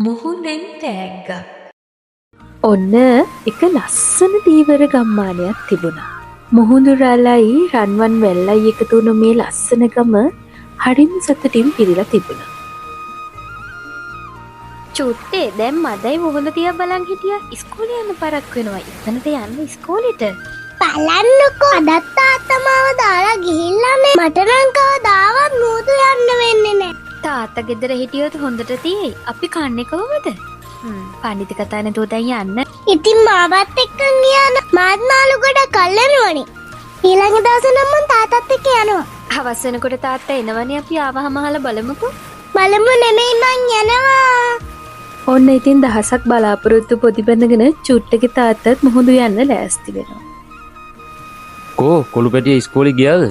මුහුදෙන් තෑග්ගක්. ඔන්න එක ලස්සන දීවර ගම්මානයක් තිබුණා. මුහුදු රැළයි රන්වන් වැල්ලයි එකතු වුණු මේ ලස්සන ගම හරිම සතුටින් පිරීලා තිබුණා. චුට්ටේ, දැන් මදයි මුහුණ දිහා බලන් හිටියා. ඉස්කෝලේ යන්න පරක් වෙනවා. ඉක්මනට යන්න ඉස්කෝලේට. බලන්නකෝ, අදත් තාත්තා මාව දාලා ගිහිල්ලානේ. මට නම් කවදාවත් මුහුදු යන්න වෙන්නේ නෑ. තාත්තා ගෙදර හිටියොත් හොඳට තියෙයි. අපි කන්නේ කොහොමද? පඬිත කතා නැතුව දැන් යන්න. ඉතින් මාවත් එක්කන් ගියා නම් මාත් මාළු ගොඩක් අල්ලනවනේ. ඊළඟ දවසේ නම් මං තාත්තත් එක්ක යනවා. හවස් වෙනකොට තාත්තා එනවනේ. අපි ආවහම අහලා බලමුකෝ. බලමු නෙමෙයි, මං යනවා. ඔන්න ඉතින් දහසක් බලාපොරොත්තු පොදි බැඳගෙන චුට්ටගේ තාත්තත් මුහුදු යන්න ලෑස්ති වෙනවා. කෝ, කොළු පැටිය ඉස්කෝලේ ගියාද?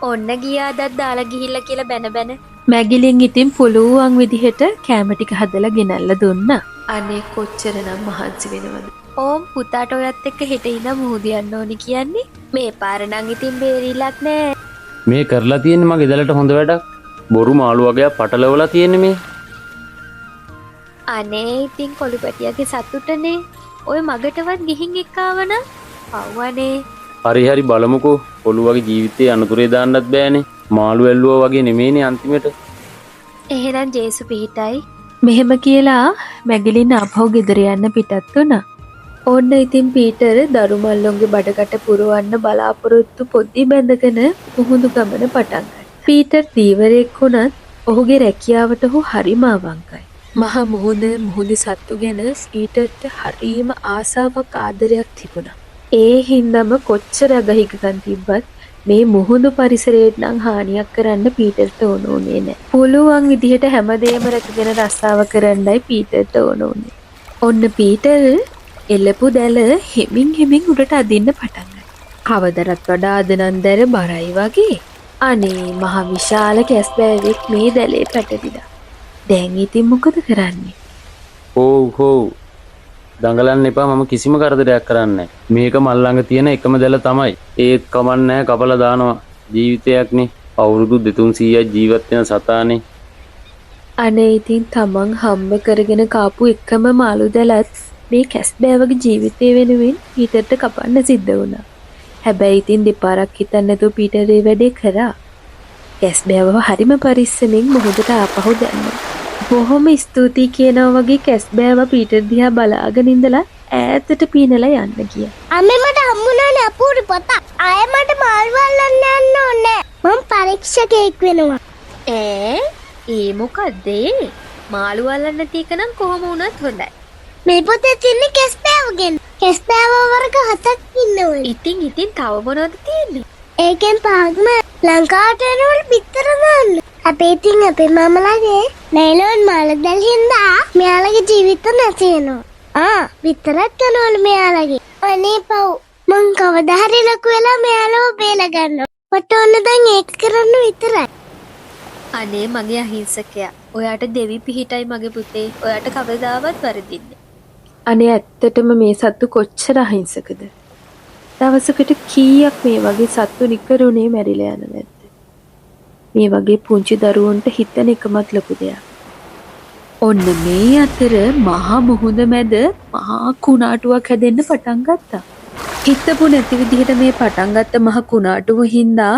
ඔන්න ගියා අදත් දාලා ගිහිල්ලා කියලා බැන බැන. මැගිලින් ඉතින් පුළුවන් විදිහට කෑම ටික හදලා ගෙනල්ලා දුන්නා. අනේ, කොච්චරනම් මහන්සි වෙනවද? ඕම්, පුතාට ඔයත් එක්ක හෙට ඉඳන් මුහුදු යන්න ඕනි කියන්නේ. මේ පාර නම් ඉතින් බේරිලක් නෑ. මේ කරලා තියෙන්නේ මගේ දැලට හොඳ වැඩක්. බොරු මාළු වගයක් පටලවලා තියෙන්නේ මේ. අනේ, ඉතින් කොළු පැටියගේ සතුටනේ. ඔය මගටවත් ගිහින් එක්ක ආවනම් පව් අනේ. හරි හරි, බලමුකෝ. කොළු වගේ ජීවිතේ අනතුරේ දාන්නත් බෑනේ. මාළු ඇල්ලුවා වගේ නෙමෙයිනේ අන්තිමට. එහෙනම් ජේසු පිහිටයි. මෙහෙම කියලා මැගිලින් ආපහු ගෙදර යන්න පිටත් වුණා. ඔන්න ඉතින් පීටර් දරුමල්ලොන්ගේ බඩකට පුරවන්න බලාපොරොත්තු පොදි බැඳගෙන මුහුදු ගමන පටන් ගත්තා. පීටර් දීවරයෙක් වුණත් ඔහුගේ රැකියාවට ඔහු හරිම අවංකයි. මහ මුහුද, මුහුදේ සත්තු ගැන පීටර්ට හරිම ආසාවක් ආදරයක් තිබුණා. ඒ හින්දාම කොච්චර අගහිඟකම් තිබ්බත් මේ මුහුදු පරිසරයට නම් හානියක් කරන්න පීටර්ට ඕන වුණේ නෑ. පුළුවන් විදිහට හැමදේම රැකගෙන රස්සාව කරන්නයි පීටර්ට ඕන වුණේ. ඔන්න පීටර් එල්ලපු දැල හෙමින් හෙමින් උඩට අදින්න පටන් ගත්තා. කවදටත් වඩා අද නම් දැල බරයි වගේ. අනේ, මහ විශාල කැස්බෑවෙක් මේ දැලේ පැටලිලා. දැන් ඉතින් මොකද කරන්නේ? හෝව් හෝව්, දඟලන්න එපා. මම කිසිම කරදරයක් කරන්නේ නැහැ. මේක මල් ළඟ තියෙන එකම දැල තමයි. ඒත් කමක් නැහැ, කපලා දානවා. ජීවිතයක්නේ. අවුරුදු 200-300ක් ජීවත් වෙන සතානේ. අනේ, ඉතින් තමන් හම්බ කරගෙන කාපු එකම මාළු දැලත් මේ කැස්බෑවගේ ජීවිතය වෙනුවෙන් පීටර්ට කපන්න සිද්ධ වුණා. හැබැයි ඉතින් දෙපාරක් හිතන්නේ නැතුව පීටර් ඒ වැඩේ කරා. කැස්බෑවව හරිම පරිස්සමෙන් මුහුදට ආපහු දැම්මා. බොහොම ස්තුතියි කියනවා වගේ කැස්බෑව පීටර් දිහා බලාගෙන ඉඳලා ඈතට පීනලා යන්න ගියා. අම්මේ, මට හම්බුණානේ අපූරු පොතක්. ආයෙ මට මාළු අල්ලන්න යන්න ඕනේ නෑ. මං පරීක්ෂකයෙක් වෙනවා. ඈ, ඒ මොකද්ද ඒ? මාළු අල්ලන්න නැති එක නම් කොහොම වුණත් හොඳයි. මේ පොතේ තියෙන්නේ කෙස්බෑව ගැන. කෙස්බෑව වර්ග හතක් ඉන්නවලු. ඉතින් ඉතින් තව මොනවද තියෙන්නේ? ඒකෙන් පහක්ම ලංකාවට එනවලු බිත්තර දාන්න. අපේ ඉතින් අපේ මාමලාගේ නයිලෝන් මාළු දැල් හින්දා මෙයාලගේ ජීවිත නැති වෙනවා. ආ, බිත්තරත් කනවලු මෙයාලගේ. අනේ පව්. මං කවදා හරි ලොකු වෙලා මෙයාලව බේලා ගන්නවා. මට ඕන දැන් ඒක කරන්න විතරයි. අනේ මගේ අහිංසකයා. ඔයාට දෙවි පිහිටයි මගේ පුතේ. ඔයාට කවදාවත් වරදින්නේ. අනේ, ඇත්තටම මේ සත්තු කොච්චර අහිංසකද? දවසකට කීයක් මේ වගේ සත්තු නිකරුණේ මැරිලා යනවද? මේ වගේ පුංචි දරුවන්ට හිතන එකමත් ලොකු දෙයක්. ඔන්න මේ අතර මහා මුහුද මැද මහා කුණාටුවක් හැදෙන්න පටන් ගත්තා. හිතපු නැති විදිහට මේ පටන් ගත්ත මහ කුණාටුව හින්දා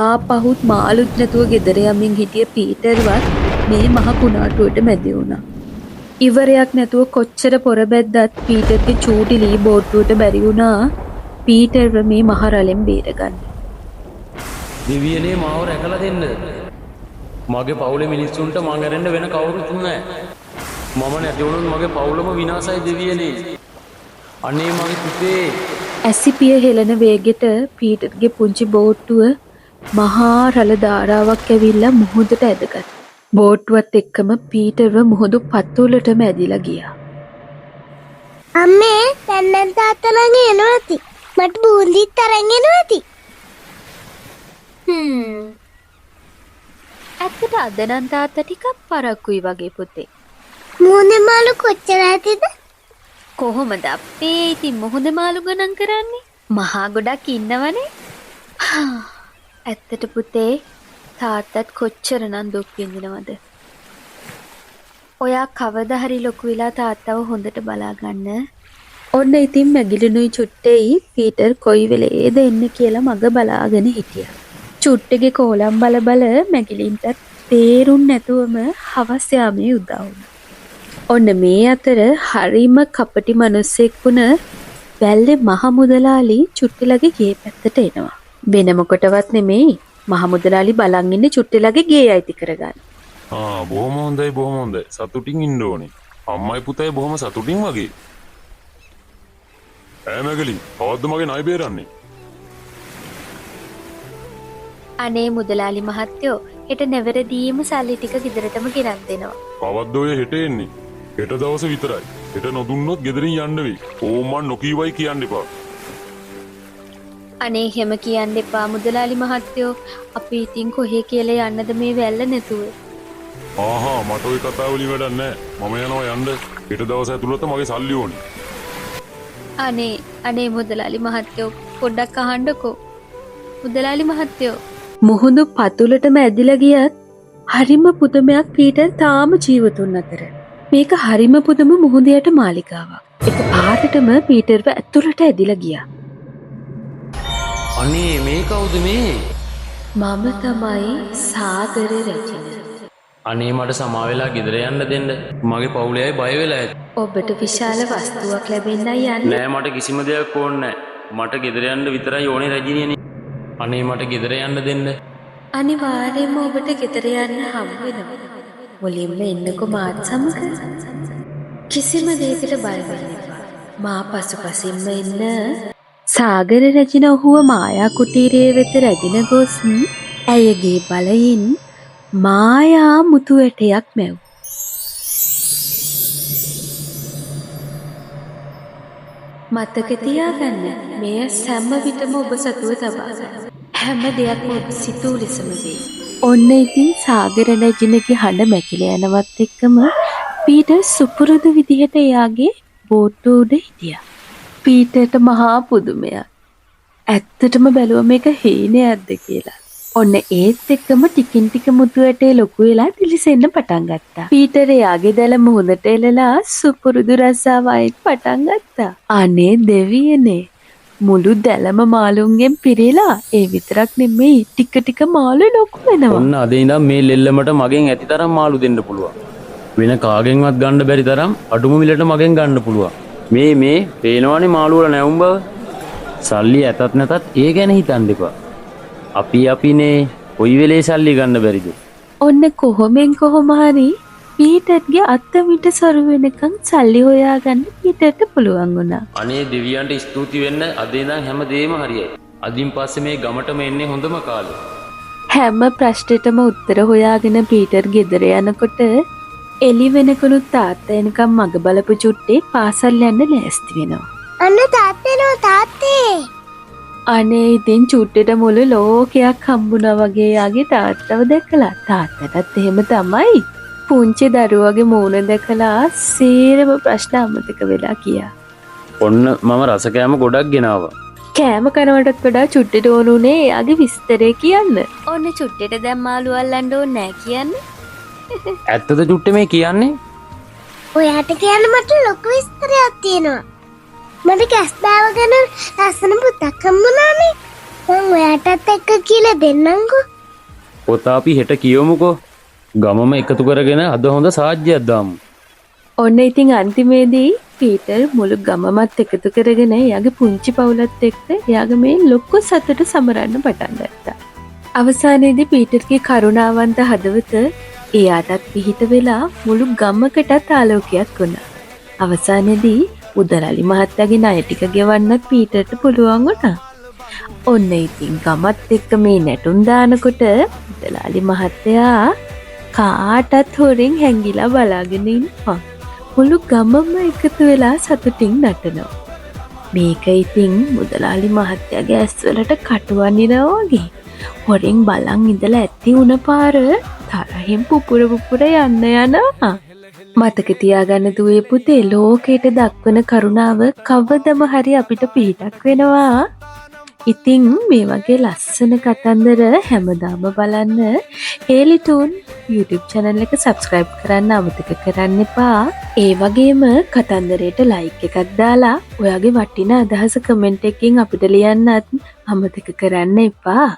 ආපහුත් මාළුත් නැතුව ගෙදර යමින් හිටිය පීටර්වත් මේ මහ කුණාටුවට මැදි වුණා. ඉවරයක් නැතුව කොච්චර පොර බැද්දත් පීටර්ගේ චූටි ලී බෝට්ටුවට බැරි වුණා පීටර්ව මේ මහ රළෙන් බේරගන්න. දෙවියනේ, මාව රැකලා දෙන්න. මගේ පවුලේ මිනිස්සුන්ට මං ඇරෙන්න වෙන කවුරුත් නැහැ. මම නැති වුණොත් මගේ පවුලම විනාශයි දෙවියනේ. අනේ මගේ පුතේ. ඇසිපිය හෙලන වේගෙට පීටර්ගේ පුංචි බෝට්ටුව මහා රළ ධාරාවක් ඇවිල්ලා මුහුදට ඇදගත්තා. බෝට්ටුවත් එක්කම පීටර්ව මුහුදු පතුලටම ඇදිලා ගියා. අම්මේ, දැන් නම් තාත්තා ළඟ එනවා ඇති. මට බූන්දිත් අරන් එනවා ඇති. ඇත්තට අද නම් තාත්තා ටිකක් පරක්කුයි වගේ පුතේ. මුහුදේ මාළු කොච්චර ඇතිද? කොහොමද අපේ ඉතින් මුහුද මාළු ගණන් කරන්නේ? මහා ගොඩක් ඉන්නවනේ. ඇත්තට පුතේ, තාත්තත් කොච්චරනම් දුක් විඳිනවද? ඔයා කවදා හරි ලොකු වෙලා තාත්තව හොඳට බලා ගන්න. ඔන්න ඉතින් මැගිලිනුයි චුට්ටෙයි පීටර් කොයි වෙලේද එන්නේ කියලා මග බලාගෙන හිටියා. චුට්ටගේ කෝලම් බල බල මැගිලින්ටත් තේරුම් නැතුවම හවස් යාමේ උදා වුණා. ඔන්න මේ අතර හරිම කපටි මනුස්සෙක් වුණ වැල්ලේ මහ මුදලාලි චුට්ටිලගේ ගේ පැත්තට එනවා. වෙන මොකටවත් නෙමෙයි, මහ මුදලාලි බලන් ඉන්නේ චුට්ටිලගේ ගේ අයිති කරගන්න. ආ, බොහොම හොඳයි, බොහොම හොඳයි. සතුටින් ඉන්න ඕනේ. අම්මයි පුතයි බොහොම සතුටින් වගේ. ඈ මැගලි, කවද්ද මගේ ණය බේරන්නේ? අනේ මුදලාලි මහත්තයෝ, හෙට නැවරදීම සල්ලි ටික ගෙදරටම ගෙනත් දෙනවා. කවද්ද ඔය හෙට එන්නේ? හෙට දවස විතරයි. හෙට නොදුන්නොත් ගෙදරින් යන්න වෙයි. ඕම් මං නොකීවයි කියන්න එපා. අනේ එහෙම කියන්න එපා මුදලාලි මහත්තයෝ. අපි ඉතින් කොහේ කියලා යන්නද මේ වැල්ල නැතුව? ආහා, මට ඔය කතා වලින් වැඩක් නෑ. මම යනවා යන්න. හෙට දවස ඇතුළත මගේ සල්ලි ඕනේ. අනේ අනේ මුදලාලි මහත්තයෝ, පොඩ්ඩක් අහන්නකෝ. මුදලාලි මහත්තයෝ. මුහුදු පතුලටම ඇදිලා ගියත් හරිම පුදුමයක් පීටර් තාම ජීවතුන් අතර. මේක හරිම පුදුම මුහුදු යට මාලිගාවක්. එක පාරටම පීටර්ව ඇතුළට ඇදිලා ගියා. අනේ මේ කවුද මේ? මම තමයි සාගර රැජින. අනේ මට සමා වෙලා ගෙදර යන්න දෙන්න. මගේ පවුලේ අය බය වෙලා ඇති. ඔබට විශාල වස්තුවක් ලැබෙන්නයි යන්නේ. නෑ, මට කිසිම දෙයක් ඕනේ නෑ. මට ගෙදර යන්න විතරයි ඕනේ රැජිනියනේ. අනේ මට ගෙදර යන්න දෙන්න. අනිවාර්යයෙන්ම ඔබට ගෙදර යන්න හම්බ වෙනවා. මුලින්ම එන්නකෝ මාත් සමග. කිසිම දෙයකට බය වෙන්න එපා. මා පසුපසින්ම එන්න. සාගර රැජින ඔහුව මායා කුටීරය වෙත රැගෙන ගොස් ඇයගේ බලයෙන් මායා මුතු ඇටයක් මැව්. මතක තියාගන්න, මෙය සෑම විටම ඔබ සතුව තබා ගන්න. හැම දෙයක්ම ඔබ සිතූ ලෙසම වෙයි. ඔන්න ඉතින් සාගර රැජිනගේ හඬ මැකිලා යනවත් එක්කම පීටර් සුපුරුදු විදිහට එයාගේ බෝට්ටුව උඩ හිටියා. පීටර්ට මහා පුදුමයක්. ඇත්තටම බැලුව මේක හීනයක්ද කියලා. ඔන්න ඒත් එක්කම ටිකින් ටික මුතු ඇටේ ලොකු වෙලා දිලිසෙන්න පටන් ගත්තා. පීටර් එයාගේ දැල මුහුදට එලලා සුපුරුදු රස්සාව ආයෙත් පටන් ගත්තා. අනේ දෙවියනේ, මුළු දැලම මාළුන්ගෙන් පිරීලා. ඒ විතරක් නෙමෙයි, ටික ටික මාළු ලොකු වෙනවා. ඔන්න අද ඉඳන් මේ ලෙල්ලමට මගෙන් ඇති තරම් මාළු දෙන්න පුළුවන්. වෙන කාගෙන්වත් ගන්න බැරි තරම් අඩුම මිලට මගෙන් ගන්න පුළුවන්. මේ මේ පේනවනේ මාළු වල නැවුම් බව. සල්ලි ඇතත් නැතත් ඒ ගැන හිතන්න එපා. අපි අපිනේ කොයි වෙලේ සල්ලි ගන්න බැරිද? ඔන්න කොහොමෙන් කොහොම හරි පීටර්ගේ අත්ත මිට සරු වෙනකන් සල්ලි හොයාගන්න පීටර්ට පුළුවන් වුණා. අනේ දෙවියන්ට ස්තුති වෙන්න, අද ඉඳන් හැම දෙයක්ම හරියයි. අදින් පස්සේ මේ ගමටම එන්නේ හොඳම කාලේ. හැම ප්‍රශ්නෙටම උත්තර හොයාගෙන පීටර් ගෙදර යනකොට එළි වෙනකනුත් තාත්තා එනකම් මග බලපු චුට්ටේ පාසල් යන්න ලෑස්ති වෙනවා. අන්න තාත්තේ නෝ තාත්තේ. අනේ ඉතින් චුට්ටෙට මුළු ලෝකයක් හම්බුණා වගේ යාගේ තාත්තව දැකලා. තාත්තටත් එහෙම තමයි. පුංචි දරුවගේ මූණ දැකලා සේරම ප්‍රශ්න අමතක වෙලා ගියා. ඔන්න මම රස කෑම ගොඩක් ගෙනාවා. කෑම කනවටත් වඩා චුට්ටෙට ඕන උනේ එයාගේ විස්තරේ කියන්න. ඔන්න චුට්ටෙට දැන් මාළු අල්ලන්න ඕනේ නෑ කියන්න. ඇත්තද චුට්ටේ මේ කියන්නේ? ඔයාට කියන්න මට ලොකු විස්තරයක් තියෙනවා. මට කැස්බෑව ගැන ලස්සන පොතක් හම්බුණානේ. මං ඔයාටත් එක්ක කියලා දෙන්නම්කෝ. පොත අපි හෙට කියවමුකෝ. ගමම එකතු කරගෙන අද හොඳ සාජ්‍යයක් දාමු. ඔන්න ඉතින් අන්තිමේදී පීටර් මුළු ගමමත් එකතු කරගෙන එයාගේ පුංචි පවුලත් එක්ක එයාගේ මේ ලොකු සතුට සමරන්න පටන් ගත්තා. අවසානයේදී පීටර්ගේ කරුණාවන්ත හදවත එයාටත් පිහිට වෙලා මුළු ගමකටත් ආලෝකයක් වුණා. අවසානයේදී මුදලාලි මහත්තයාගේ ණය ටික ගෙවන්නත් පීටර්ට පුළුවන් වුණා. ඔන්න ඉතින් ගමත් එක්ක මේ නැටුම් දානකොට මුදලාලි මහත්තයා කාටත් හොරෙන් හැංගිලා බලාගෙන ඉන්නවා. මුළු ගමම එකතු වෙලා සතුටින් නටනවා. මේක ඉතින් මුදලාලි මහත්තයාගේ ඇස්වලට කටුවනිනවා වගේ. හොරෙන් බලන් ඉඳලා ඇති වුණ පාර තරහෙන් පුපුර පුපුර යන්න යනවා. මතක තියාගන්න දුවේ පුතේ, ලෝකයට දක්වන කරුණාව කවදම හරි අපිට පිහිටක් වෙනවා. ඉතින් මේ වගේ ලස්සන කතන්දර හැමදාම බලන්න හේලිටූන් YouTube channel එක subscribe කරන්න අමතක කරන්න එපා. ඒ වගේම කතන්දරයට ලයික් එකක් දාලා ඔයාගේ වටිනා අදහස කමෙන්ට් එකකින් අපිට ලියන්නත් අමතක කරන්න එපා.